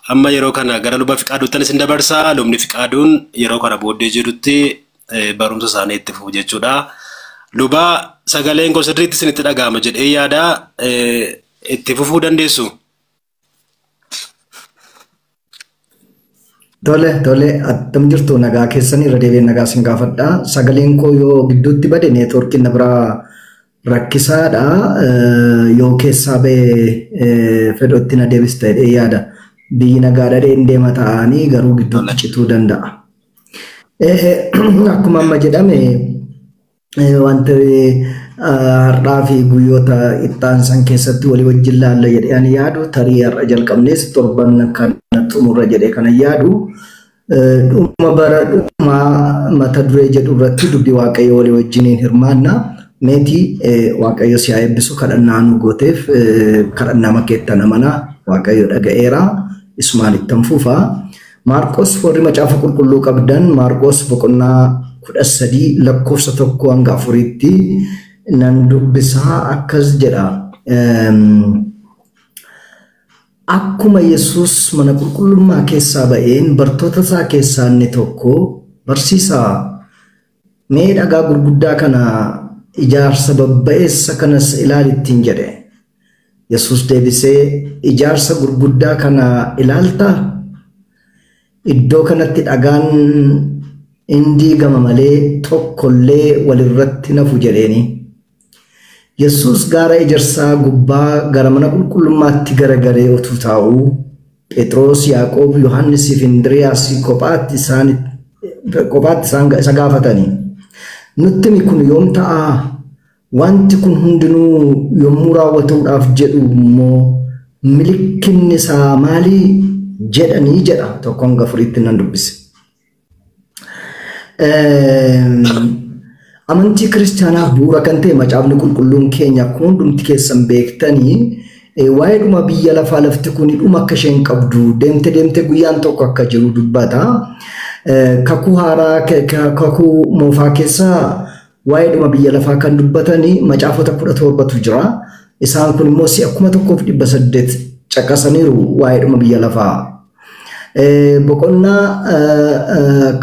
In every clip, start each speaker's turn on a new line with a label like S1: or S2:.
S1: Amma yeroo kana gara luba Fiqaaduuttan isin dabarsaa. Lubni Fiqaaduun yeroo kana booddee jirutti barumsa isaanii itti fufu jechuudha. Luba, sagaleen koo sirriitti isinitti dhaga'ama jedhee yaada, itti fufuu dandeessu.
S2: Tole, tole, attam jirtu? Nagaa keessanii? Irra deebiin nagaa isin gaafadha. Sagaleen koo yoo gidduutti bade neetwoorkiin na biraa rakkisaadha. Yoo keessaa ba'e fedhotti na deebista jedhee yaada. Biyyi nagaa dhadheen deema ta'anii garuu gidduutti cituu danda'a. Akkuma amma jedhame, wanti har'aa fi guyyoota ittaansan keessatti walii wajjin laalla jedhee ani yaadu, tarii har'a jalqabnees torban kana xumurra jedhee kana yaadu, dhuma bara dhumaa mata duree jedhu irratti dubbii Waaqayyo walii wajjiniin hirmaanna. Meetii, Waaqayyo si haa eebbisu. Kadhannaa nu gooteef, kadhannaa makeettan amanaa Waaqayyo dhaga'eera. Isumaan ittan fufaa. Maarqos, warri macaafa qulqulluu qabdan, Maarqos boqonnaa 13 lakkoofsa 1 hanga 4tti nan dubbisaa. Akkas jedha. Akkuma Yesus mana qulqullummaa keessaa ba'een, bartoota isaa keessaa inni tokko, "Barsiisaa, mee dhagaa gurguddaa kana, ijaarsa babba'eessa kanas ilaali" ittiin jedhe. Yesus deebisee, "Ijaarsa gurguddaa kana ilaaltaa? Iddoo kanatti dhagaan hin diigama malee tokkollee walirratti nafu" jedheeni. Yesus gaara Ejersaa gubbaa gara mana qulqullummaatti garagalee utuu taa'uu, Phexros, Yaaqoob, Yohannisii fi Indiriyaas kophaatti isaan isa gaafatanii, "Nutti himi, kun yoom ta'aa? Wanti kun hundinuu yommuu raawwatuudhaaf jedhu immoo milikkinni isaa maalii?" jedhanii jedha. 1 hanga 4tti nan dubbise. Amantii kiristaanaaf bu'uura kan ta'e macaafni qulqulluun keenya, akkuma hundumti keessan beektanii, waa'ee dhuma biyya lafaa, lafti kun dhuma akka isheen qabdu, deemte deemte guyyaan tokko akka jiru dubbata. Kakuu haaraa, kakuu moofaa keessaa waa'ee dhuma biyya lafaa kan dubbatanii macaafota 17tu jira. Isaan kun immoo si'a 1800 caqasaniiru waa'ee dhuma biyya lafaa. Boqonnaa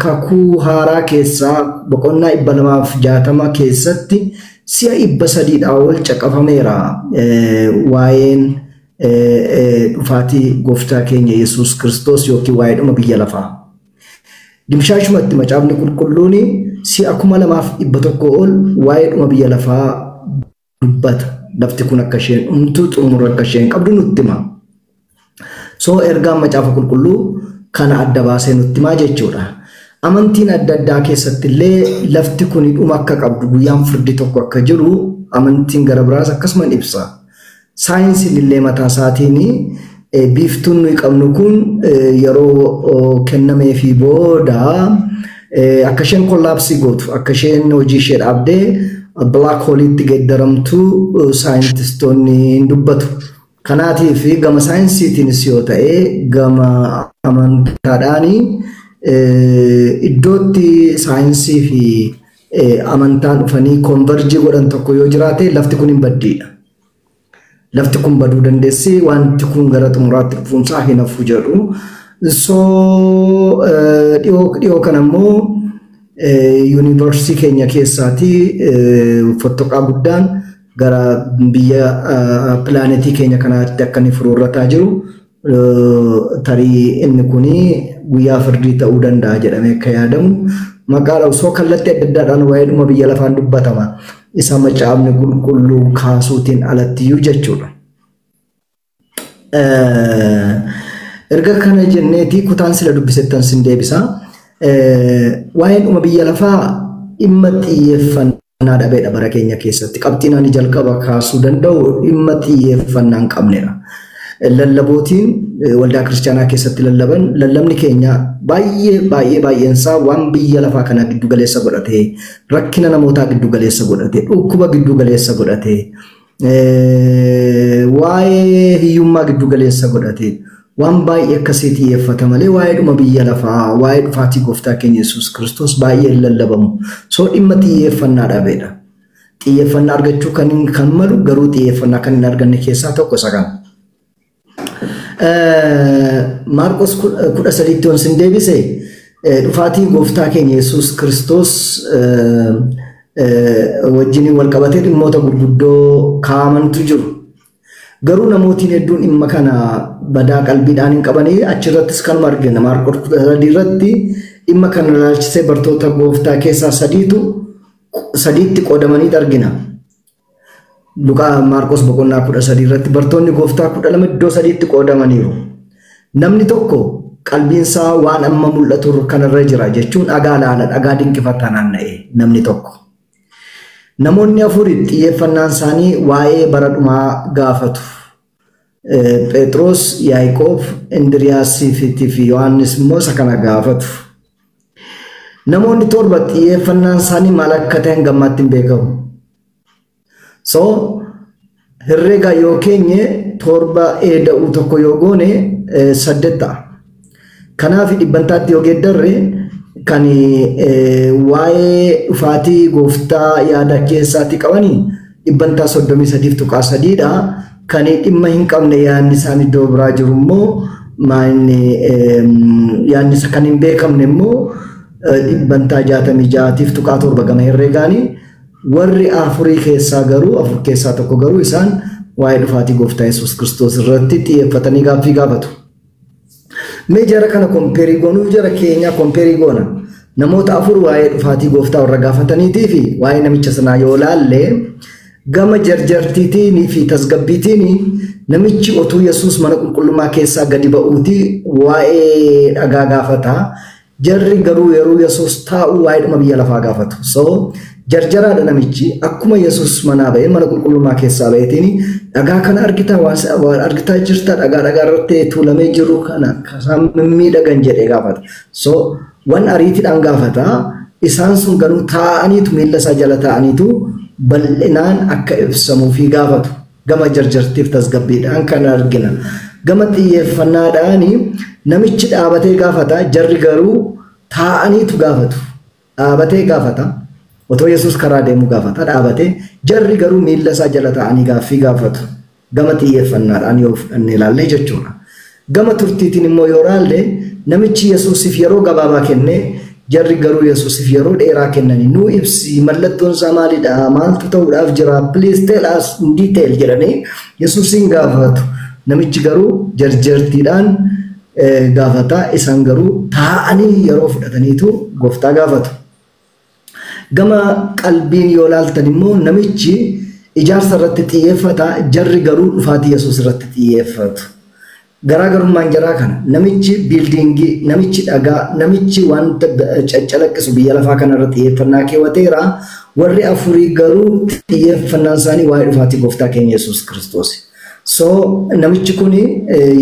S2: kakuu haaraa keessaa boqonnaa 260 keessatti si'a 300dhaa ol caqafameera waa'een dhufaatii gooftaa keenya Yesuus Kiristoos yookiin waa'ee dhuma biyya lafaa. Dimshaashumatti macaafni qulqulluun si'a 2100 ol waa'ee dhuma biyya lafaa dubbata. Lafti kun akka isheen dhumtu, xumura akka isheen qabdu nutti hima. So ergaan macaafa qulqulluu kana adda baasee nutti himaa jechuudha. Amantiin adda addaa keessatti illee lafti kun dhuma akka qabdu, guyyaan firdi tokko akka jiru amantiin gara biraas akkasuma ibsa. Saayinsiin illee mataa isaatiin biiftuun nuyi qabnu kun yeroo kennameefii booda akka isheen collapse gootu, akka isheen hojii ishee dhaabdee black holeitti geeddaramtu saayintistoonni hin dubbatu. Kanaatiif gama saayinsiitiinis yoo ta'e, gama amantaadhaan, iddootti saayinsii fi amantaan dhufanii converge godhan tokko yoo jiraate, lafti kun hin baddiidha. Lafti kun baduu dandeessi, wanti kun gara xumuraatti dhufuunsaa hin hafu jedhu. So dhiyoo dhiyoo kana immoo yuunivarsiitii keenya keessaati fottoqaa guddaan gara biyya pilaanetii keenya kanaatti akka inni furuurrataa jiru, tarii inni kuni guyyaa firdii ta'uu danda'a jedhamee akka yaadamu maqaa osoo kallattii adda addaadhaan waa'ee dhuma biyya lafaan dubbatama, isa macaafni qulqulluu kaasuutiin alattiyyuu jechuudha. Erga kana jenneeti, kutaan sila dubbisettan sin deebisa. Waa'een dhuma biyya lafaa dhimma xiyyeeffannaa dhabeedha bara keenya keessatti. Qabxiin ani jalqaba kaasuu danda'u dhimma xiyyeeffannaa hin qabnedha. Lallabootiin waldaa kiristaanaa keessatti lallaban, lallabni keenya baay'ee baay'ee baay'eensaa waan biyya lafaa kana giddu galeessa godhate, rakkina namootaa giddu galeessa godhate, dhukkuba giddu galeessa godhate, waa'ee hiyyummaa giddu galeessa godhate, waan baay'ee akkasii xiyyeeffata malee waa'ee dhuma biyya lafaa, waa'ee dhufaatii gooftaa keenya Yesuus Kiristoos baay'ee hin lallabamu. So dhimma xiyyeeffannaa dhabeedha. Xiyyeeffannaa argachuu kan malu garuu xiyyeeffannaa kan hin arganne keessaa tokko isa kana. Maarqos 13tti yoon sin deebise, dhufaatii gooftaa keenya Yesuus Kiristoos wajjiniin wal qabatee dhimmoota gurguddoo kaa'amantu jiru. Garuu namootiin hedduun dhimma kana badaa qalbiidhaan hin qabanii, achirrattis kanuma argina. Maarqos 13 irratti dhimma kana ilaalchisee bartoota gooftaa keessaa sadiitu sadiitti qoodamanii argina. Luqaa Maarqos boqonnaa 13 irratti bartoonni gooftaa 12 iddoo sadiitti qoodamaniiru. Namni tokko qalbiinsaa waan amma mul'atu kanarra jira jechuun dhagaa laala, dhagaa dinqifataa naanna'e namni tokko. Namoonni afuri xiyyeeffannaan isaanii waa'ee bara dhumaa gaafatu. Phexros, Yaaqoob, Indiriyaasii fi Yohaannis immoo isa kana gaafatu. Namoonni torba xiyyeeffannaan isaanii maal akka ta'e gammaatti hin beekamu. So herreega yoo keenye, torba eeda'uu tokko yoo goone saddet ta'a. Kanaaf dhibbantaatti yoo geeddarre, kan waa'ee dhufaatii gooftaa yaada keessaatti qabanii 33.3%dha. Kan dhimma hin qabne, yaadni isaan iddoo biraa jiru immoo, yaadni isa kan hin beekamne immoo 66.7% gama herreegaanii. Warri afurii keessaa garuu, afur keessaa tokko garuu, isaan waa'ee dhufaatii gooftaa Yesuus Kiristoos irratti xiyyeeffatanii gaaffii gaafatu. Mee jara kana compare goonuu, jara keenya compare goona. Namoota afur waa'ee dhufaatii gooftaa warra gaafataniitii fi waa'ee namicha sanaa yoo laalle, gama jarjartiitiin fi tasgabbiitiin namichi otuu Yesuus mana qulqullummaa keessaa gadi ba'uuti waa'ee dhagaa gaafata. Jarri garuu yeroo Yesuus taa'u waa'ee dhuma biyya lafaa gaafatu. So jarjaraadha namichi. Akkuma Yesuus manaa ba'ee, mana qulqullummaa keessaa ba'eetiin, "Dhagaa kana argitaa? Waan argitaa jirta? Dhagaa dhagaa irratti tuulamee jiru kana isaan mimmiidhagan," jedhee gaafata. So waan ariitiidhaan gaafata. Isaan sun garuu taa'aniitu, miilla isaa jala taa'aniitu bal'inaan akka ibsamuufii gaafatu. Gama jarjartiif tasgabbiidhaan kan argina. Gama xiyyeeffannaadhaan namichi dhaabatee gaafata, jarri garuu taa'aniitu gaafatu. Dhaabatee gaafata. Otoo Yesuus karaa deemu gaafata dhaabatee, jarri garuu miilla isaa jala taa'anii gaaffii gaafatu. Gama xiyyeeffannaadhaan yoo fudhannee ilaalle jechuudha. Gama turtiitiin immoo yoo ilaalle, namichi Yesuusiif yeroo gabaabaa kennee, jarri garuu Yesuusiif yeroo dheeraa kennanii, "Nuu ibsi, mallattoon isaa maalidha? Maaltu ta'uudhaaf jira? Please tell us in detail," jedhanii Yesuusiin gaafatu. Namichi garuu jarjartiidhaan gaafata, isaan garuu taa'anii yeroo fudhataniitu gooftaa gaafatu. Gama qalbiin yoo laaltan immoo, namichi ijaarsa irratti xiyyeeffata, jarri garuu dhufaatii Yesuus irratti xiyyeeffatu. Garaagarummaan jaraa kana: namichi building, namichi dhagaa, namichi wanta caccalaqqisu biyya lafaa kanarra xiyyeeffannaa keewwateera. Warri afurii garuu xiyyeeffannaan isaanii waa'ee dhufaatii gooftaa keenya Yesuus Kiristoos. So namichi kun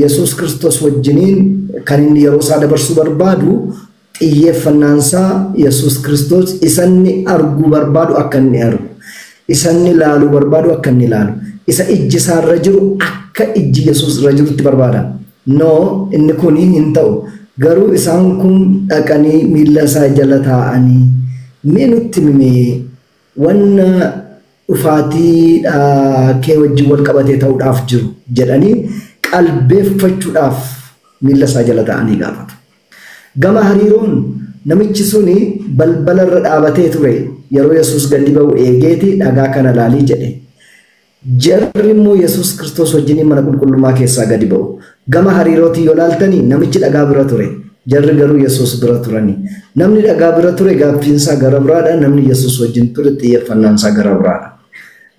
S2: Yesuus Kiristoos wajjiniin kan inni yeroo isaa dabarsuu barbaadu, xiyyeeffannaan isaa Yesuus Kiristoos isa inni arguu barbaadu akka inni argu, isa inni ilaaluu barbaadu akka inni ilaalu, isa ijji isaarra jiru akka ijji Yesuus irra jirutti barbaada. No, inni kun hin ta'u. Garuu isaan kun dhaqanii miilla isaa jala taa'anii, "Mee nutti himee, wanna dhufaatii kee wajjin wal qabatee ta'uudhaaf jiru," jedhanii qalbeeffachuudhaaf miilla isaa jala taa'anii gaafatu. Gama hariiroon namichi suni balbala irra dhaabatee ture, yeroo Yesuus gadi ba'u eegeeti dhagaa kana laalii jedhe. Jarri immoo Yesuus Kiristoos wajjiniin mana qulqullummaa keessaa gadi ba'u. Gama hariirootii yoo laaltanii, namichi dhagaa bira ture. Jarri garuu Yesuus bira turani. Namni dhagaa bira ture gaaffiinsaa gara biraadha. Namni Yesuus wajjin ture xiyyeeffannaan isaa gara biraadha.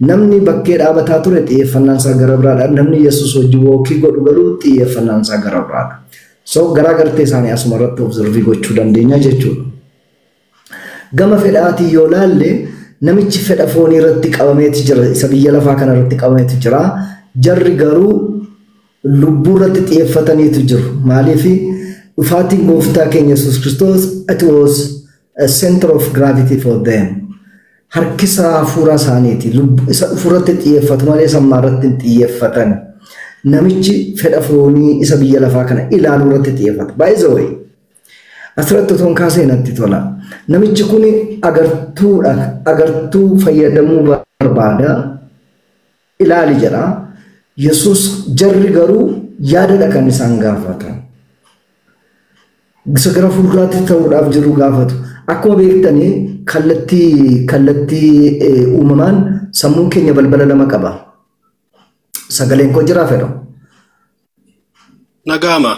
S2: Namni bakkee dhaabataa ture xiyyeeffannaan isaa gara biraadha. Namni Yesuus wajjin walk godhu garuu xiyyeeffannaan isaa gara biraadha. So garaagartee isaanii asuma irratti observe gochuu dandeenya jechuudha. Gama fedhaatii yoo laalle, namichi fedha foonii irratti qabameeti jira. Isa biyya lafaa kana irratti qabameeti jira. Jarri garuu lubbuu irratti xiyyeeffataniitu jiru. Maaliif? Dhufaatiin gooftaa keenya Yesuus Kiristoos, it was a center of gravity for them. Harkisa hafuura isaaniiti. Isa dhufu irratti xiyyeeffatu malee sammaa irratti hin xiyyeeffatan. Namichi fedha foonii isa biyya lafaa kana ilaaluu irratti xiyyeeffata. By the way, asirratti otoo hin kaasee natti tola. Namichi kun agartuudha. Agartuu fayyadamuu barbaada. Ilaali jedha. Yesuus, jarri garuu Yaadadha kan isaan gaafatan. Isa gara fuulduraatti ta'uudhaaf jiru gaafatu. Akkuma beektanii kallattii uumamaan sammuun keenya balbala lama qaba. Sagaleen koo jiraa fedha?
S1: Nagaama.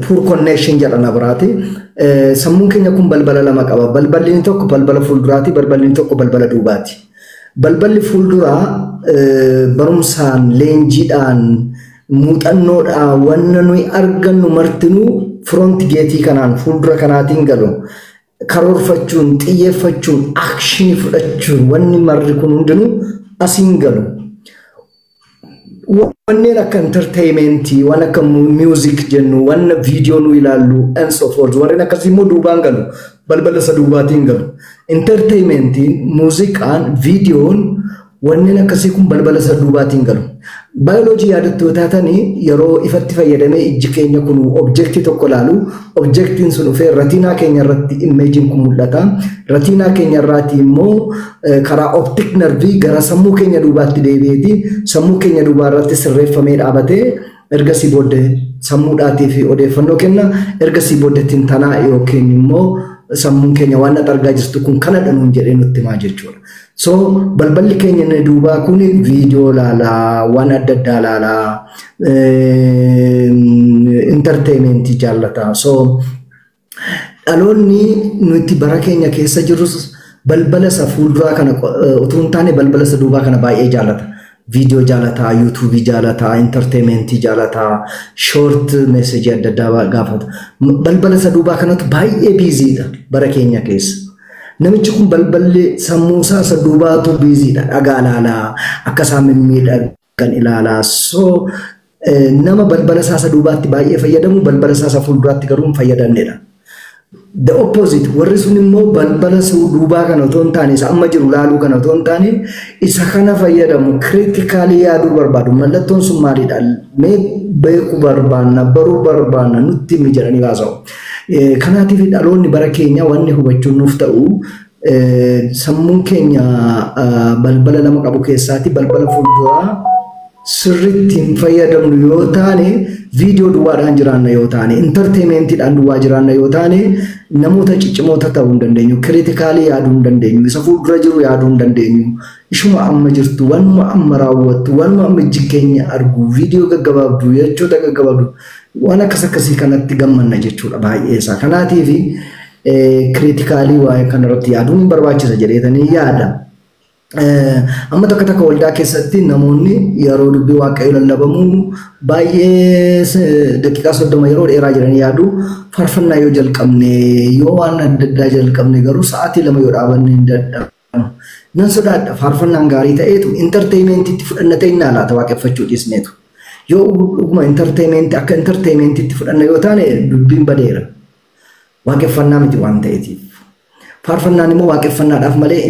S2: Poor connection jedha na biraati. Sammuun keenya kun balbala lama qaba. Balballi inni tokko balbala fuulduraati, balballi inni tokko balbala duubaati. Balballi fuulduraa barumsaan, leenjiidhaan, muuxannoodhaan wanna nuyi argannu martinuu front gate kanaan fuuldura kanaatiin galu. Karoorfachuun, xiyyeeffachuun, action fudhachuun wanni marri kun hundinuu asiin galu. Wanneen akka entertainmentii, waan akka music jennu, wanna viidiyoo nu ilaallu and so forth, warreen akkasii immoo duubaan galu. Balbala isa duubaatiin galu. Entertainmentiin, muuziqaan, viidiyoon wanneen akkasii kun balbala isa duubaatiin galu. Baayoloojii yaadattoo taatanii, yeroo ifatti fayyadamee ijji keenya kun objectii tokko ilaalu, objectiin sun dhufee retinaa keenya irratti imageiin kun mul'ata. Retinaa keenya irraati immoo karaa optic nerve gara sammuu keenya duubaatti deebi'eeti sammuu keenya duubaa irratti sirreeffamee dhaabatee ergasii booddee sammuudhaatii fi odeeffannoo kenna. Ergasii booddee tintanaa yookiin immoo sammuun keenya waan ati argaa jirtu kun kanadha nuun jedhee nutti himaa jechuudha. So balballi keenya inni duubaa kun viidiyoo laalaa, waan adda addaa laalaa, entertainmentii jaallata. So dhaloonni nuti bara keenya keessa jirus balbala isa fuulduraa kana utuu hin taane balbala isa duubaa kana baay'ee jaallata. Viidiyoo jaalataa, YouTubeii jaalataa, entertainmentii jaalataa, short messageii adda addaa gaafata. Balbala isa duubaa kanatu baay'ee busydha bara keenya keessa. Namichi kun balballi sammuu isaa isa duubaatu busydha. Dhagaa ilaalaa, akka isaan mimmiidhagan ilaalaa. So nama balbala isaa isa duubaatti baay'ee fayyadamu, balbala isaa isa fuulduraatti garuu hin fayyadamnedha. The opposite, warri sun immoo balbala duubaa kana otoo hin taane, isa amma jiru laaluu kana otoo hin taane, isa kana fayyadamu, critically yaaduu barbaadu. Mallattoon sun maalidha? Mee beekuu barbaanna, baruu barbaanna, nutti himi jedhanii haasa'u. Kanaatiif dhaloonni bara keenya wanni hubachuun nuuf ta'u, sammuun keenya balbala lama qabu keessaati balbala fuulduraa sirriitti hin fayyadamnu yoo taane, viidiyoo duwwaadhaan jiraanna yoo taane, entertainmentiidhaan duwwaa jiraanna yoo taane, namoota ciccimoota ta'uu hin dandeenyu, critically yaaduu hin dandeenyu, isa fuuldura jiru yaaduu hin dandeenyu. Ishuma amma jirtu, wanuma amma raawwattu, wanuma amma ijji keenya argu, viidiyoo gaggabaabduu, jechoota gaggabaabduu, waan akkas akkasii kanatti gammanna jechuudha baay'ee isaa. Kanaatiif critically waa'ee kanarratti yaaduun barbaachisa jedheetanii yaada. Amma tokko tokko waldaa keessatti namoonni yeroo dubbii Waaqayyoo lallabamu baay'ee daqiiqaa 30 yeroo dheeraa jiranii yaadu. Faarfannaa yoo jalqabne, yoo waan adda addaa jalqabne garuu sa'aatii 2 yoo dhaabanne hin dadhabamu. Nan sodaadha, faarfannaan gaarii ta'eetu entertainmentiitti fudhanna ta'e innaa laata waaqeffachuu dhiisneetu. Yoo dhuguma entertainmentii akka entertainmentiitti fudhanna yoo taane, dubbiin badeera. Waaqeffannaa miti waan ta'eetiif. Faarfannaan immoo waaqeffannaadhaaf malee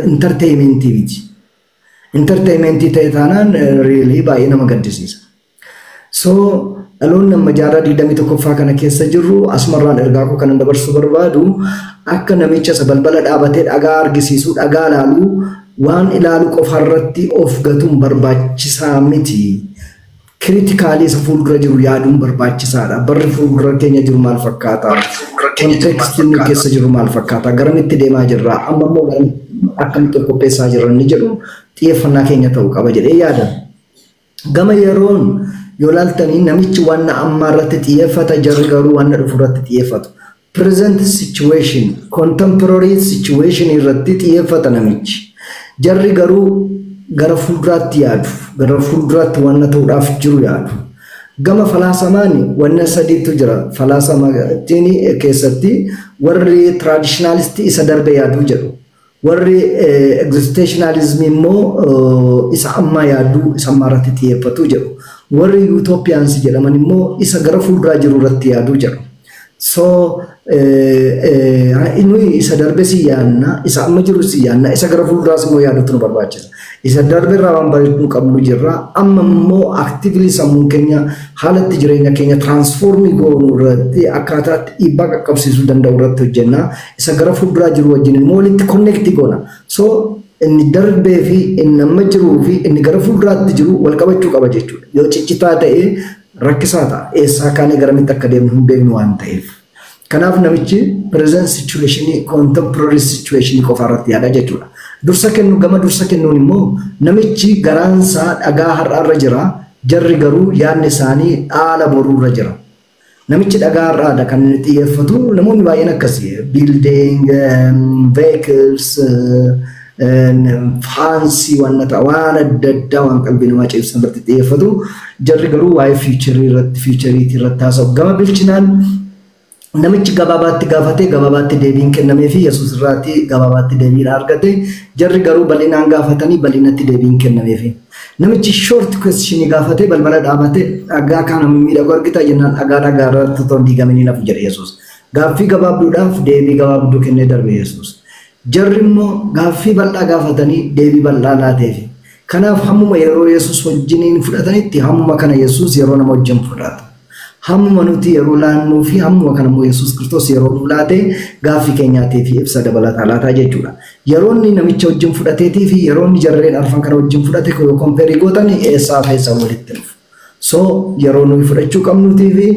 S2: entertainmentii miti. Entertainmentii ta'e taanaan really baay'ee nama gaddisiisa. So dhaloonni amma jaarraa 21ffaa kana keessa jirru, asumarraan ergaa koo kanan dabarsuu barbaadu, akka namicha isa balbala dhaabatee dhagaa argisiisuu, dhagaa ilaalu, waan ilaalu qofarratti of gatuun barbaachisaa miti. Critically isa fuuldura jiru yaaduun barbaachisaadha. Barri fuuldura keenya jiru maal fakkaata? Contextiin nu keessa jiru maal fakkaata? Garamitti deemaa jirra? Amma immoo akkamitti of qopheessaa jirra inni jedhu xiyyeeffannaa keenya ta'uu qaba jedhee yaada. Gama yeroon yoo laaltanii, namichi waan ammaa irratti xiyyeeffata, jarri garuu waan dhufu irratti xiyyeeffatu. Present situation, contemporary situation irratti xiyyeeffata namichi. Jarri garuu gara fuulduraatti yaadu, gara fuulduraatti waan ta'uudhaaf jiru yaadu. Gama falaasamaan wanna sadiitu jira. Falaasamaatiin keessatti warri traditionalistii isa darbe yaaduu jedhu. Warri existentialismii immoo isa ammaa yaaduu, isa ammaa irratti xiyyeeffatu jedhu. Warri utopians jedhaman immoo isa gara fuulduraa jiru irratti yaaduu jedhu. So nuyi isa darbe si yaadna, isa amma jiru si yaadna, isa gara fuulduraas immoo yaaduutu nu barbaachisa. Isa darbe irraa waan barachuu qabnu jirra. Amma immoo actively sammuun keenya haalatti jireenya keenya transformii goonuu irratti, akkaataatti dhiibbaa qaqqabsiisuu danda'u irratti hojjenna. Isa gara fuulduraa jiru wajjin immoo walitti connect goona. So Inni darbee fi inni amma jiruu fi inni gara fuulduraatti jiru wal qabachuu qaba jechuudha. Yoo ciccitaa ta'e rakkisaa ta'a. Eessaa kaanee garamitti akka deemnu hin beeknu waan ta'eef. Kanaaf namichi present situation, contemporary situation qofa irratti yaada jechuudha. Dursa kennu, gama dursa kennuun immoo namichi garaansaa dhagaa har'aarra jira. Jarri garuu yaadni isaanii dhaala boruurra jira. Namichi dhagaa har'aadha kan inni xiyyeeffatu. Namoonni baay'een akkasii building, vehicles, fancy waan waan adda addaa waan qalbii namaa cimsan irratti xiyyeeffatu. Jarri garuu waa'ee future irratti, futureitii irratti haasa'u. Gama bilchinaan namichi gabaabaatti gaafatee gabaabaatti deebiin kennamee fi Yesuus irraatti gabaabaatti deebiin argate. Jarri garuu bal'inaan gaafatanii bal'inatti deebiin kennameefi. Namichi short question gaafatee balbala dhaabatee, "Dhagaa kana mimmiidhagu argita?" jennaan, "Dhagaa dhagaa irratti otoo hin diigamin hafu," jedhe Yesuus. Gaaffii gabaabduudhaaf deebii gabaabduu kennee darbe Yesuus. Jarri immoo gaaffii bal'aa gaafatanii deebii bal'aa laateefi. Kanaaf hammuma yeroo Yesuus wajjiniin fudhatanitti hammuma kana Yesuus yeroo nama wajjin fudhata. Hammuma nuti yeroo laannuu fi hammuma kana immoo Yesuus Kiristoos yeroo nu laate gaaffii keenyaatii fi ibsa dabalataa laataa jechuudha. Yeroo inni namicha wajjin fudhateetii fi yeroo inni jarreen arfan kana wajjin fudhate yoo compare gootan eessaa fi eessa walitti dhufu? So yeroo nuyi fudhachuu qabnuutii fi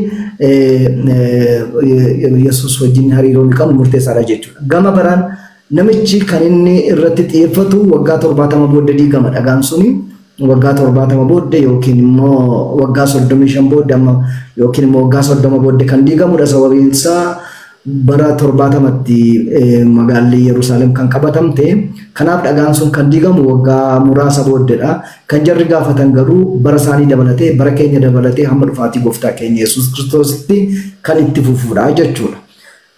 S2: Yesuus wajjin hariiroo nuyi qabnu murteessaadha jechuudha. Gama baraan namichi kan inni irratti xiyyeeffatu waggaa 70 booddee diigama dhagaan suni, waggaa 70 booddee yookiin immoo waggaa 35 booddee amma yookiin immoo waggaa 30 booddee kan diigamudha. Sababiin isaa bara 70tti magaalli Yerusaalem kan qabatamte. Kanaaf dhagaan sun kan diigamu waggaa muraasa booddeedha. Kan jarri gaafatan garuu bara isaanii dabalatee, bara keenya dabalatee, hamma dhufaatii gooftaa keenya Yesuus Kiristoositti kan itti fufuudha jechuudha.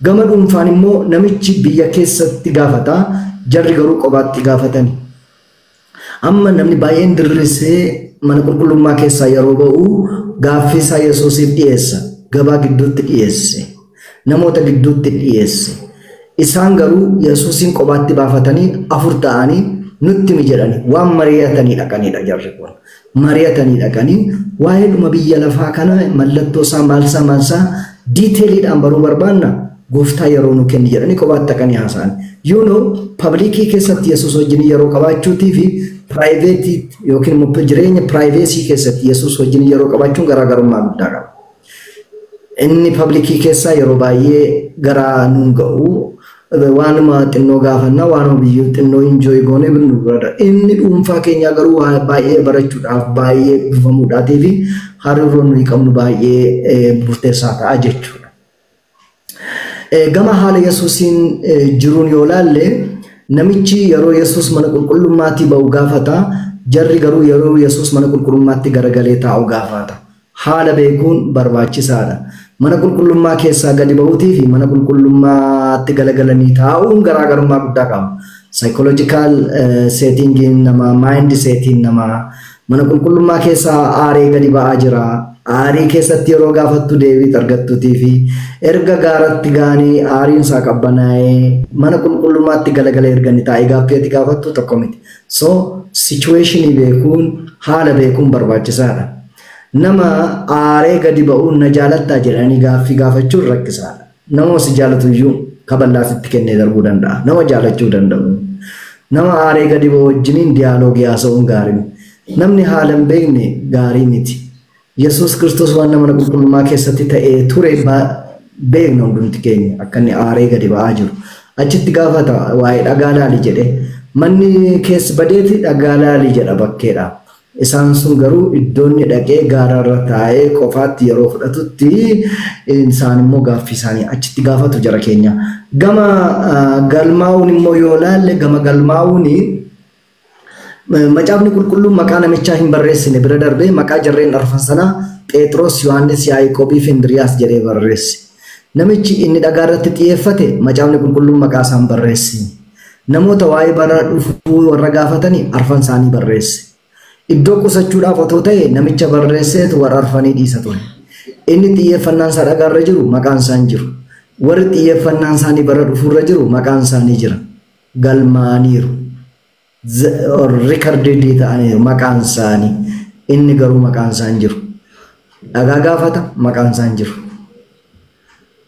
S2: Gama dhuunfaan immoo namichi biyya keessatti gaafata, jarri garuu kophaatti gaafatani. Amma namni baay'een dirrisee mana qulqullummaa keessaa yeroo ba'u gaaffii isaa Yesuusiif dhiyeessa. Gabaa gidduutti dhiyeesse. Namoota gidduutti dhiyeesse. Isaan garuu Yesuusiin kophaatti baafatanii afur ta'anii nutti mi jedhani waan mari'atanii dhaqanidha jarri kun. Mari'atanii dhaqanii waa'ee dhuma biyya lafaa kana, mallattoo isaa, maalsaa maalsaa detailiidhaan baruu barbaanna, gooftaa yeroo nu kenni jedhanii kophaatti dhaqanii haasa'an. Public keessatti Yesuus wajjin yeroo qabaachuutii fi private yookiin immoo jireenya privacy keessatti Yesuus wajjin yeroo qabaachuun garaagarummaa guddaa qaba. Inni public keessaa yeroo baay'ee garaa nuun ga'u, waanuma xinnoo gaafannaa, waanuma biyyoo xinnoo enjoy goonee nu bira. Inni dhuunfaa keenyaa garuu baay'ee barachuudhaaf, baay'ee bifamuudhaatii fi hariiroon nuyi qabnu baay'ee murteessaa ta'a jechuudha. Gama haala Yesuusiin jiruun yoo laalle, namichi yeroo Yesuus mana qulqullummaatii ba'u gaafata, jarri garuu yeroo Yesuus mana qulqullummaatti garagalee taa'u gaafata. Haala beekuun barbaachisaadha. Mana qulqullummaa keessaa gadi ba'uutii fi mana qulqullummaatti galagalanii taa'uun garaagarummaa guddaa qaba. Psychological settingiin namaa, mind setiin namaa mana qulqullummaa keessaa aaree gadi ba'aa jira. Aarii keessatti yeroo gaafattu deebii argattuutii fi erga gaaratti ga'anii aariin isaa qabbanaa'ee mana qulqullummaatti galagalee erga inni taa'ee gaaffii ati gaafattu tokko miti. So situationii beekuun, haala beekuun barbaachisaadha. Nama aaree gadi ba'uun "Na jaalattaa?" jedhanii gaaffii gaafachuun rakkisaadha. Nama si jaalatu iyyuu kaballaa sitti kennee darbuu danda'a. Nama jaalachuu danda'u. Nama aaree gadi ba'u wajjiniin dialogue haasa'uun gaarii miti. Namni haala hin beekne gaarii miti. Yesuus Kiristoos waan mana qulqullummaa keessatti ta'ee ture beekna hundumti keenya, akka inni aaree gadi ba'aa jiru. Achitti gaafata, waa'ee dhagaa laali jedhe. Manni keessa badeeti dhagaa laali jedha bakkeedha. Isaan sun garuu iddoo inni dhaqee gaararra taa'ee qofaatti yeroo fudhatutti isaan immoo gaaffii isaanii achitti gaafatu jara keenya. Gama galmaa'uun immoo yoo laalle, gama galmaa'uun macaafni qulqulluun maqaa namichaa hin barreessine bira darbee maqaa jarreen arfan sanaa Phexros, Yohaannis, Yaaqoobii fi Indiriyaas jedhee barreesse. Namichi inni dhagaa irratti xiyyeeffate macaafni qulqulluun maqaa isaan barreessine. Namoota waa'ee bara dhufuu warra gaafatanii arfan isaanii barreesse. Iddoo qusachuudhaaf otoo ta'e namicha barreesseetu warra arfanii dhiisa ture. Inni xiyyeeffannaan isaa dhagaarra jiru maqaan isaa hin jiru. Warri xiyyeeffannaan isaanii bara dhufuurra jiru maqaan isaanii jira. Galmaaniiru. Recorded ta'aniiru maqaan isaanii. Inni garuu maqaan isaa hin jiru. Dhagaa gaafata, maqaan isaa hin jiru.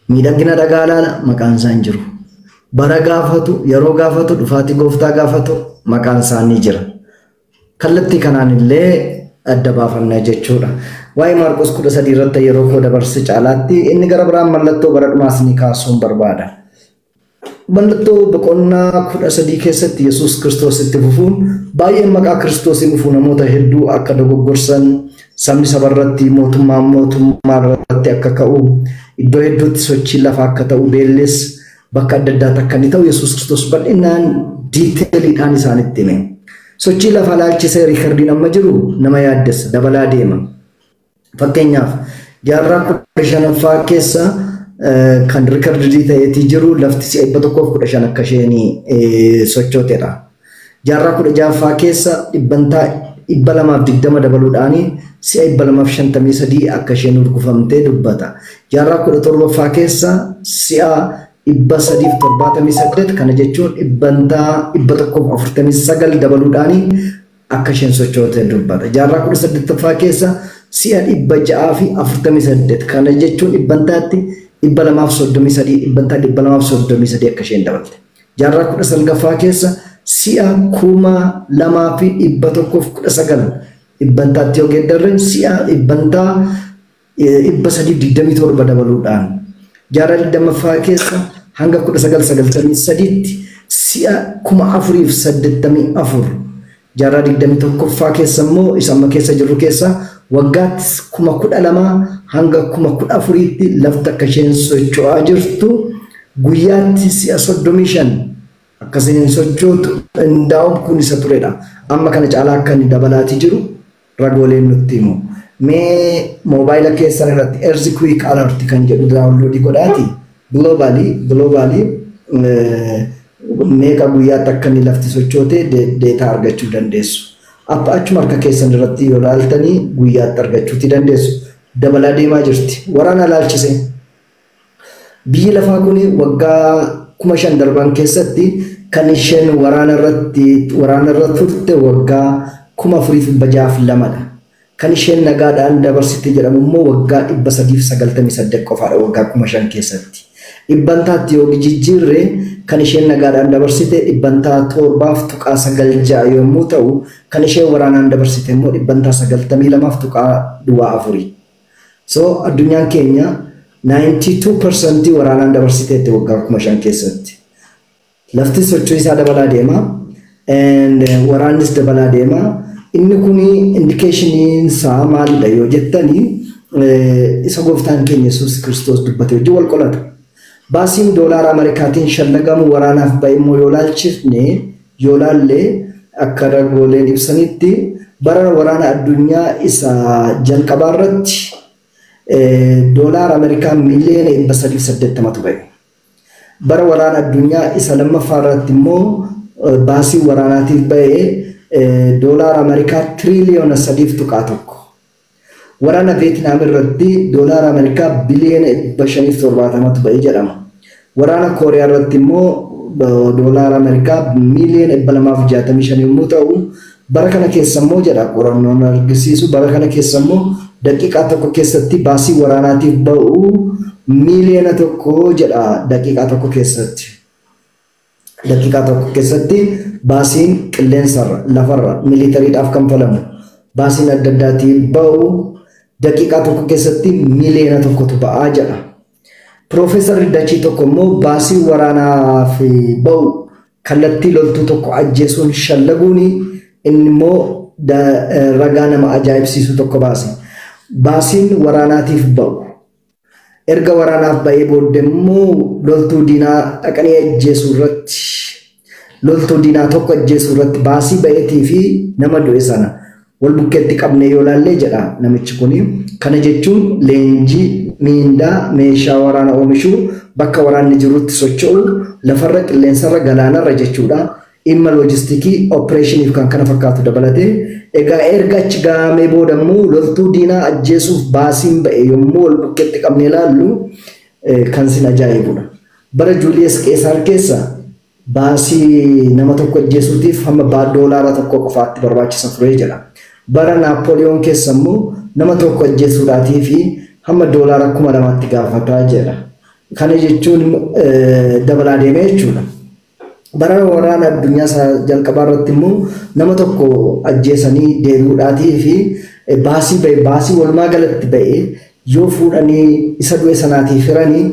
S2: Miidhagina dhagaa laala, maqaan isaa hin jiru. Bara gaafatu, yeroo gaafatu, dhufaatii gooftaa gaafatu, maqaan isaanii jira. Kallattii kanaan illee adda baafanna jechuudha. Waa'ee Maarqos 13 irratti yeroo koo dabarse caalaatti inni gara biraan mallattoo bara dhumaas ni kaasuun barbaada. Mallattoo boqonnaa 13 keessatti Yesuus Kiristoos itti fufuun baay'een maqaa Kiristoosiin dhufu namoota hedduu akka dogoggorsan, sabni sabarratti, mootummaan mootummaa irratti akka ka'u, iddoo hedduutti sochiin lafaa akka ta'u, beelles bakka adda addaatti akka inni ta'u Yesuus Kiristoos bal'inaan detailiidhaan isaanitti hime. Sochii lafaa laalchisee recordiin amma jiru nama yaaddessa, dabalaa deema. Fakkeenyaaf, jaarraa 15ffaa keessa kan recordii ta'eetii jiru lafti si'a 115 akka isheen sochootedha. Jaarraa 16ffaa keessa dhibbantaa 220 dabaluudhaan si'a 253 akka isheen urgufamtee dubbata. Jaarraa 17ffaa keessa si'a 378, kana jechuun dhibbantaa 149 dabaluudhaan akka isheen sochoote dubbata. Jaarraa 18ffaa keessa si'a 648, kana jechuun dhibbantaatti 233, dhibbantaa 233 akka isheen dabalte. Jaarraa 19ffaa keessa si'a 2119, dhibbantaatti yoo geeddarre si'a dhibbantaa 327 dabaluudhaan. Jaarraa 20ffaa keessa hanga 1993tti si'a 4084. Jaarraa 21ffaa keessa immoo, isa amma keessa jirru keessa, waggaatti 12,000 hanga 14,000tti lafti akka isheen socho'aa jirtu, guyyaatti si'a 35 akkasiin sochootu ndaa'uun kun isa turedha. Amma kana caalaa akka inni dabalaatii jiru ragooleen nutti himu. Mee moobaayila keessan irratti Earthquake Alert kan jedhu downloadii godhaati. Globally meeqa guyyaatti akka inni lafti sochoote data argachuu dandeessu. Achuma harka keessan irratti yoo ilaaltanii guyyaatti argachuuti dandeessu. Dabalaa deemaa jirti. Waraana laalchise. Biyyi lafaa kun waggaa 5000 darban keessatti kan isheen waraana irra turte waggaa 4602dha. Kan isheen nagaadhaan dabarsite jedhamu immoo waggaa 398 qofaadha waggaa 5000 keessatti. Dhibbantaatti yoo jijjiirre, kan isheen nagaadhaan dabarsite dhibbantaa 7.96 yommuu ta'u, kan isheen waraanaan dabarsite immoo dhibbantaa 92.04. So addunyaan keenya 92% waraanaan dabarsiteetti waggaa 5000 keessatti. Lafti sochii isaa dabalaa deema. And waraannis dabalaa deema. Inni kun indicationiin isaa maalidha yoo jettanii, isa gooftaan keenya Yesuus Kiristoos dubbate wajjin wal qolata. Baasiin doolaara Ameerikaatiin shallagamu waraanaaf ba'e immoo yoo laalchifne, yoo laalle, akka ragooleen ibsanitti bara waraana addunyaa isa jalqabaa irratti doolaara Ameerikaa miiliyoona 380tu ba'e. Bara waraana addunyaa isa lammaffaa irratti immoo baasii waraanaatiif ba'e doolaara Ameerikaa tiriliyoona 3.1. Waraana Veetinaam irratti doolaara Ameerikaa biliyoona 570tu ba'e jedhama. Waraana Kooriyaa irratti immoo doolaara Ameerikaa miiliyoona 265 yommuu ta'u, bara kana keessa immoo jedha qorannoon argisiisu, bara kana keessa immoo daqiiqaa tokko keessatti baasii waraanaatiif ba'u miiliyoona 1 jedha daqiiqaa tokko keessatti. Daqiiqaa tokko keessatti baasiin qilleensarra, lafarra militarydhaaf kanfalamu, baasiin adda addaatiin ba'u daqiiqaa tokko keessatti miiliyoona 1tu ba'aa jedha. Piroofeesarri Dachii tokko immoo baasii waraanaaf ba'u kallattii loltuu tokko ajjeesuun shallaguun inni immoo ragaa nama ajaa'ibsiisu tokko baase. Baasiin waraanaatiif ba'u erga waraanaaf ba'ee booddee immoo loltuu diinaa dhaqanii ajjeesuu irratti, loltuu diinaa tokko ajjeesuu irratti baasii ba'eetii fi nama du'e sana wal bukkeetti qabnee yoo laallee jedha namichi kuni. Kana jechuun leenjii, miindaa, meeshaa waraana oomishuu, bakka waraanni jirutti socho'u, lafarra, qilleensarra, galaanarra jechuudha. Dhimma loojistikii, operationiif kan kana fakkaatu dabalatee, egaa erga achi gahamee booda immoo loltuu diinaa ajjeesuuf baasiin ba'e yommuu wal bukkeetti qabnee ilaallu kan sin ajaa'ibudha. Bara Julius Qeesaar keessa baasii nama tokko ajjeesuutiif hamma doolaara 1 qofaatti barbaachisa ture jedha. Bara Naapooliyoon keessa immoo nama tokko ajjeesuudhaatii fi hamma doolaara 2000tti gaafataa jedha. Kana jechuun dabalaa deemee jechuudha. Bara waraana addunyaa jalqabaa irratti immoo nama tokko ajjeesanii deebi'uudhaatii fi baasii ba'e, baasii walumaa galatti ba'e yoo fuudhanii isa du'e sanaatiif hiranii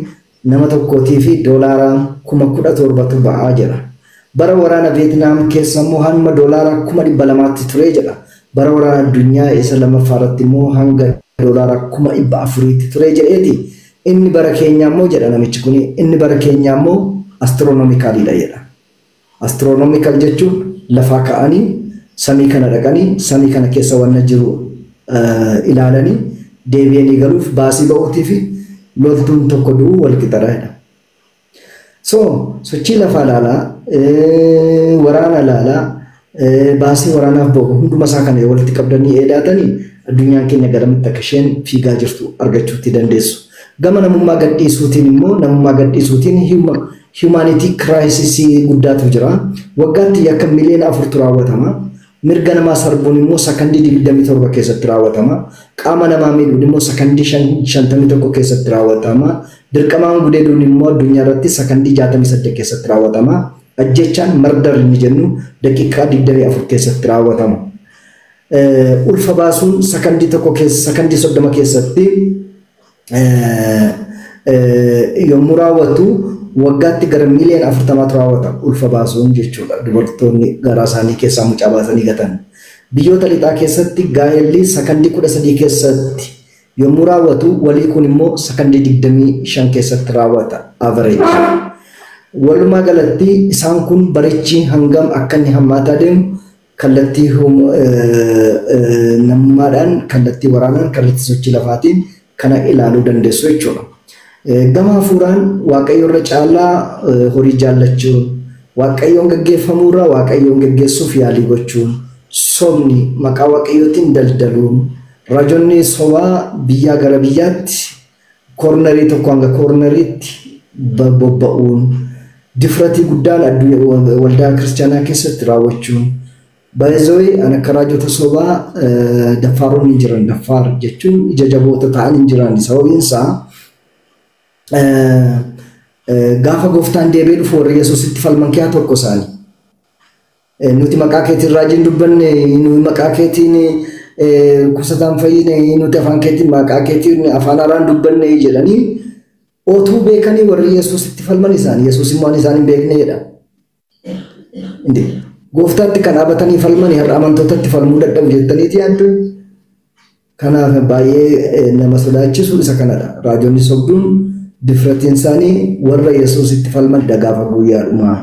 S2: nama tokkootii fi $17,000 ba'aa jira. Bara waraana Vietnaam keessa immoo hamma $200,000 ture jedha. Bara waraana addunyaa isa lammaffaa irratti immoo hanga $400,000 ture jedheeti. Inni bara keenyaa immoo jedha namichi kun, inni bara keenyaa immoo astiroonomikaaliidha jedha. Astiroonomikaal jechuun lafaa ka'anii samii kana dhaqanii samii kana keessa wanna jiru ilaalanii deebi'anii galuuf baasii ba'uutii fi loltuun tokko du'uu wal qixxaadha. So sochii lafaa ilaalaa, waraana ilaalaa, baasii waraanaaf ba'u hunduma isaa kana walitti qabdanii eedaatanii addunyaan keenya garamitti akka isheen fiigaa jirtu argachuutti dandeessu. Gama namummaa gadhiisuutiin immoo namummaa gadhiisuutiin humanity crisis guddaatu jira. Waggaatti yakka 4 miliyoona raawwatama. Mirga namaa sarbuun immoo sakandii 27 keessatti raawwatama. Qaama namaa miidhuun immoo sakandii 51 keessatti raawwatama. Dirqamaan gudeeduun immoo addunyaa irratti sakandii 68 keessatti raawwatama. Ajjechaan murder inni jennu daqiiqaa 24 keessatti raawwatama. Ulfa baasuun sakandii tokko keessa, sakandii 30 keessatti yommuu raawwatu waggaatti gara 40 miliyoonatu raawwata ulfa baasuun jechuudha. Dubartoonni garaa isaanii keessaa mucaa baasanii gatan. Biyyoota lixaa keessatti gaa'elli sakandii 13 keessatti yommuu raawwatu walii kun immoo sakandii 25 keessatti raawwata average. Walumaa galatti isaan kun barichi hangam akka inni hammaataa deemu kallattii namummaadhaan, kallattii waraanaan, kallattii sochii lafaatiin kana ilaaluu dandeessu jechuudha. Gama hafuuraan Waaqayyo irra caalaa horii jaallachuun, Waaqayyoon gaggeeffamuurra Waaqayyoon gaggeessuuf yaalii gochuun, sobni maqaa Waaqayyootiin daldaluun, raajonni sobaa biyyaa gara biyyaatti cornerii tokko hanga corneriitti bobba'uun, difratii guddaan waldaa kiristaanaa keessatti raawwachuun, baay'ee an akka raajota sobaa daffaaroon hin jiran. Daffaar jechuun ija jaboota ta'an hin jiran. Sababiin isaa gaafa gooftaan deebi'ee dhufu warri Yesuusitti falman keessaa tokko isaani. Nuti maqaa keetiin raajiin dubbanne, nuti maqaa keetiin kusataan fayyine, nuti afaan keetiin maqaa keetiin afaan haaraan dubbanne jedhanii otuu beekanii warri Yesuusitti falman isaani. Yesuus immoo ani isaan hin beekne jedha. Gooftaatti kan dhaabatanii falmanii har'a amantootatti falmuu dadhabu jettaniiti yaaddu. Kanaaf baay'ee nama sodaachisu isa kanadha. Raajonni sobduun difratiin isaanii warra Yesuusitti falmanidha gaafa guyyaa dhumaa.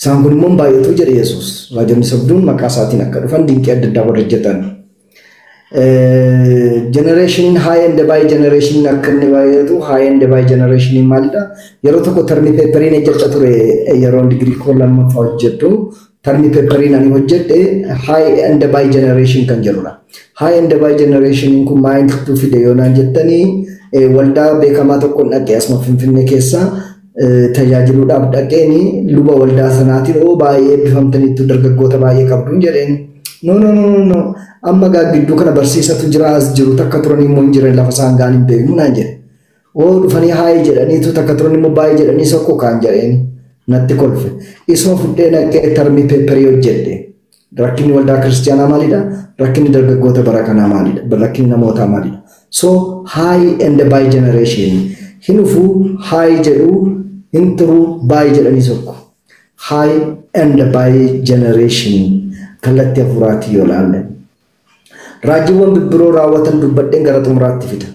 S2: Isaan kun immoo baay'atu jedhe Yesuus. Raajonni sobduun maqaa isaatiin akka dhufan dinqii adda addaa warra hojjetan. Generationiin hi and bye generationiin akka inni baay'atu. Hi and bye generationiin maalidha? Yeroo tokko term paperiin hojjecha ture, yeroo digirii koo lammaffaa hojjedhu. Term paperiin ani hojjedhe hi and bye generation kan jedhudha. Hi and bye generationiin kun maaltu fide yoo naan jettanii, waldaa beekamaa tokkoon dhaqee asuma Finfinnee keessa tajaajiluudhaaf dhaqeeni luba waldaa sanaatiin, "Oo, baay'ee eebbifamtaniittu, dargaggoota baay'ee qabduun," jedheen. "No, no, no, no, amma gaa gidduu kana barsiisatu jira, as jiru, takka turan immoo hin jiran, lafa isaan gaan hin beeknu," naan jedhe. "Oo, dhufanii hi jedhaniitu takka turan immoo bye jedhanii sokko kaan," jedheen. Natti kolfe. Isuma fudhee naqee term paperii hojjedhe. Rakkinni waldaa kiristaanaa maalidha? Rakkinni dargaggoota bara kanaa maalidha? Rakkinni namootaa maalidha? So hi and bye generation. Hin dhufuu hi jedhu, hin turuu bye jedhanii sokku. Hi and bye generation kallattii hafuuraatii yoo ilaalle. Raajiiwwan bibbiroo raawwatan dubbadheen gara xumuraatti fida.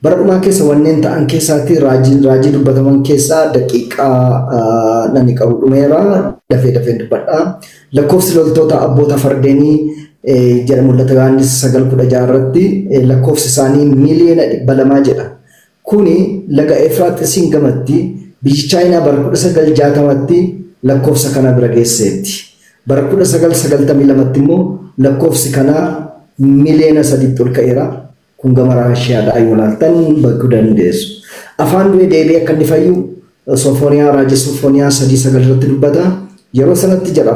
S2: Bara dhumaa keessa wanneen ta'an keessaatti raajii dubbataman keessaa daqiiqaa nani qabu dhumeera, dafee dafee dubbadha. Lakkoofsi loltoota abboota fardeenii jedha Mul'ata Yohaannis 9:16 irratti, lakkoofsi isaanii 200,000,000 jedha. Kuni laga Efraaxisiin gamatti biyyi Chaayinaa bara 1960tti lakkoofsa kana bira geesseetti. Bara 1992tti immoo lakkoofsi kanaa 3 miliyoonatti ol ka'eera. Kun gama Raashiyaadhaa yoo ilaaltan beekuu dandeessu. Afaan du'e deebi'ee akka inni fayyu Sofooniyaa, raajii Sofooniyaa 3:9 irratti dubbata. Yeroo sanatti jedha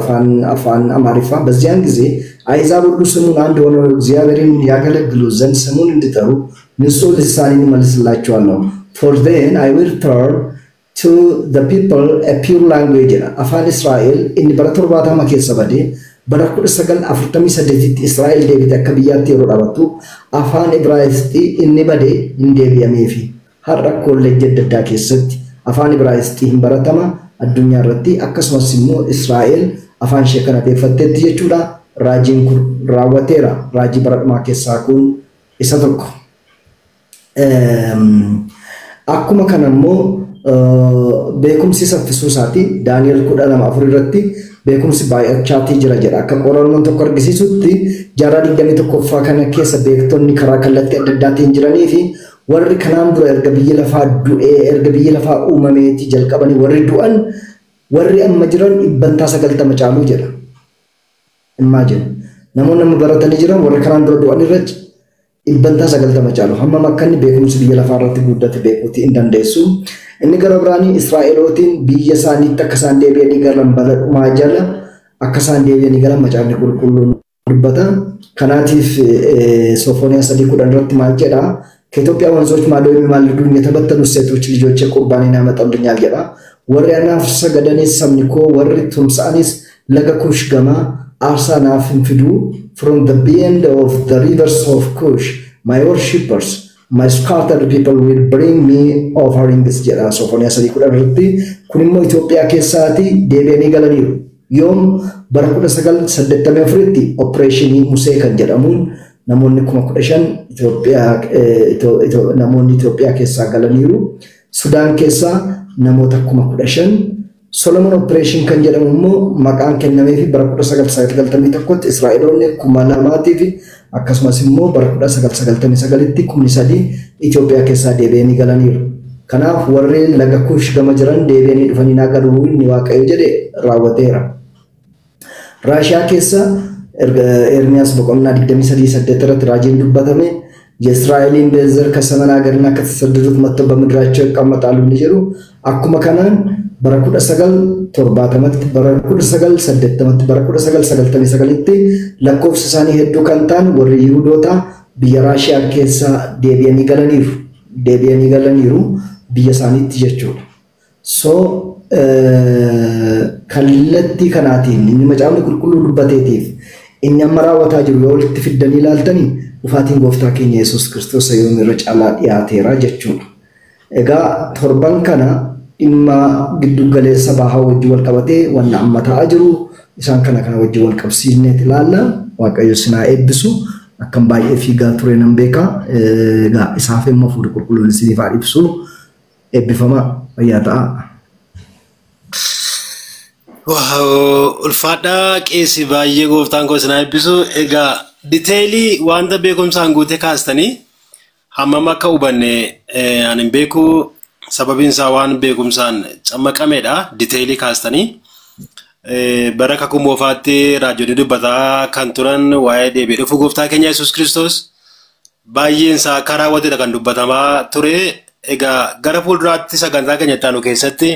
S2: afaan Amaariffaa በዚያን ጊዜ አሕዛብ ሁሉ ስሙን አንድ ሆነው እግዚአብሔርን ያገለግሉ ዘንድ ስሙን እንዲጠሩ ንጹሕ ልሳንን እመልስላቸዋለሁ። For then I will turn to the people a pure language jedha. Afaan Israa'el inni bara 70 keessa badee bara 1948tti Israa'el deebite akka biyyaatti yeroo dhabattu afaan Ibraayisxii inni badee hin deebi'ameefi. Har'a kolleejjii adda addaa keessatti afaan Ibraayisxii hin baratama addunyaa irratti, akkasumas immoo Israa'el afaan ishee kana deeffatteetti jechuudha. Raajiin kun raawwateera. Raajii bara dhumaa keessaa kun isa tokko. Akkuma kana immoo beekumsi saffisuu isaati Daani'el 12:4 irratti beekumsi baay'achaatii jira jedha. Akka qorannoon tokko argisiisutti jaarraa 21ffaa kana keessa beektonni karaa kallattii adda addaatiin jiranii fi warri kanaan dura erga biyyi lafaa du'ee, erga biyyi lafaa uumameeti jalqabanii warri du'an, warri amma jiran 90% caaluu jedha. Imagine, namoonni amma baratanii jiran warri kanaan dura du'an irratti 90% caalu. Hammam akka inni beekumsi biyya lafaa irratti guddate beekuutii hin dandeessu. Inni gara biraanii Israa'elootiin biyya isaaniitti akka isaan deebi'anii galan, bara dhumaa jala akka isaan deebi'anii galan macaafni qulqulluun dubbata. Kanaatiif Sofooniyaa 3:10 irratti maal jedhaa? ከኢትዮጵያ ወንዞች ማዶ የሚማልዱኝ የተበተኑ ሴቶች ልጆቼ ቁርባኔን ያመጡልኛል jedha. Warri anaaf sagadanis, sabni koo warri tumsa'anis laga Kush gamaa aarsaa naaf hin fiduu. From the beyond of the rivers of Kush, my worshippers, my scattered people will bring me offerings jedha Sofooniyaa 3:10 irratti. Kun immoo Itoophiyaa keessaati deebi'anii galaniiru. Yoom? Bara 1984tti opereeshinii Musee kan jedhamuun namoonni 15,000 Itoophiyaa, namoonni Itoophiyaa keessaa galaniiru. Sudaan keessaa namoota 15,000. Solomon Operation kan jedhamu immoo maqaan kennameefi bara 1991tti Israa'eloonni 2,000 fi akkasumas immoo bara 1999tti 3,000 Itoophiyaa keessaa deebi'anii galaniiru. Kanaaf warri laga Kush gama jiran deebi'anii dhufanii naa galuu inni Waaqayyo jedhe raawwateera. Raashiyaa keessa Ermiyaas boqonnaa 23:8 irratti raajiin dubbatame የእስራኤልን በዘር ከሰሜን ሀገርና ከተሰደዱት መጥተው በምድራቸው ይቀመጣሉ inni jedhu akkuma kanaan bara 1970tti, bara 1980tti, bara 1999tti lakkoofsa isaanii hedduu kan ta'an warri Yihudoota biyya Raashiyaa keessa deebi'anii galaniiru. Deebi'anii galaniiru biyya isaaniitti jechuudha. So kallattii kanaatiin inni macaafni qulqulluu dubbateetiif inni amma raawwataa jiru yoo walitti fiddanii ilaaltanii, dhufaatiin gooftaa keenya Yesuus Kiristoos yoom irra caalaa dhiyaateera jechuudha. Egaa torban kana dhimma giddu galeessa bahaa wajjin wal qabatee wanna amma ta'aa jiru isaan kana kana wajjin wal qabsiisneet ilaalla. Waaqayyo sinaa eebbisu. Akkam baay'ee fiigaa ture nan beeka. Egaa isaaf immoo fuula qulqulluun isiniif haa ibsu. Eebbifamaa, fayyaa ta'a.
S1: Wow, ulfaadhaa qeessi, baay'ee gooftaan koo sinaa eebbisu. Egaa detailii wanta beekumsaan guute kaastanii hammam akka hubanne ani hin beeku, sababiin isaa waan beekumsaan cammaqameedha detailii kaastanii. Bara kakuu moofaatti raajonni dubbataa kan turan waa'ee deebi'ee dhufuu gooftaa keenya Yesuus Kiristoos baay'een isaa akka raawwatedha kan dubbatamaa ture. Egaa gara fuulduraatti sagantaa keenya itti aanu keessatti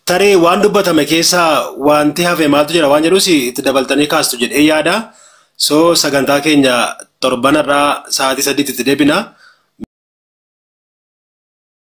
S1: tarii waan dubbatame keessaa wanti hafe maaltu jira waan jedhus itti dabaltanii kaastu jedhee yaada. So sagantaa keenya torbanarraa sa'aatii 8tti itti deebina.